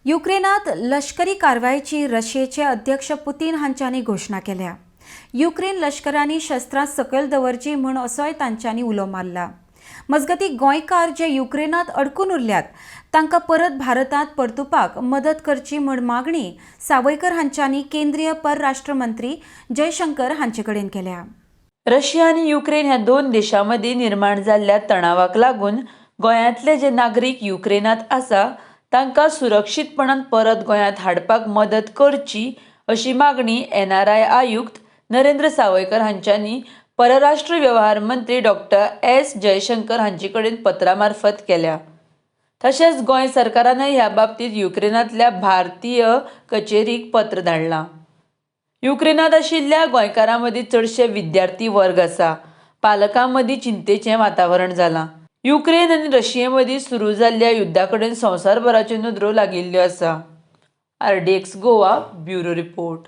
युक्रेनात लश्करी कारवायेची रशियेचे अध्यक्ष पुतीन हांच्यांनी घोशणा केल्या. युक्रेन लश्करांनी शस्त्रां सकयल दवरची म्हूण असोय तांच्यांनी उलो मारला. मजगतीं, गोंयकार जे युक्रेनात अडकून उरल्यात तांकां परत भारतांत परतुपाक मदत करची म्हूण मागणी सावयकर हांच्यांनी केंद्रीय परराष्ट्र मंत्री जयशंकर हांचे कडेन केल्या. रशिया आनी युक्रेन ह्या दोन देशां मदीं निर्माण जाल्ल्या तणावाक लागून गोंयांतले जे नागरीक युक्रेनांत आसा तांकां सुरक्षीतपणान परत गोंयांत हाडपाक मदत करची अशी मागणी एनआरआय आयुक्त नरेंद्र सावयकर हांच्यांनी परराष्ट्र वेव्हार मंत्री डॉक्टर एस जयशंकर हांचे कडेन पत्रा मार्फत केल्या. तशेंच गोंय सरकारानय ह्या बाबतींत युक्रेनांतल्या भारतीय कचेरीक पत्र धाडलां. युक्रेनांत आशिल्ल्या गोंयकारां मदीं चडशे विद्यार्थी वर्ग आसा. पालकां मदीं चिंतेचें वातावरण जालां. युक्रेन आनी रशिये मदीं सुरू जाल्ल्या युद्धा कडेन संवसारभराच्यो नदरो लागिल्ल्यो आसा. RDX Goa, bureau report.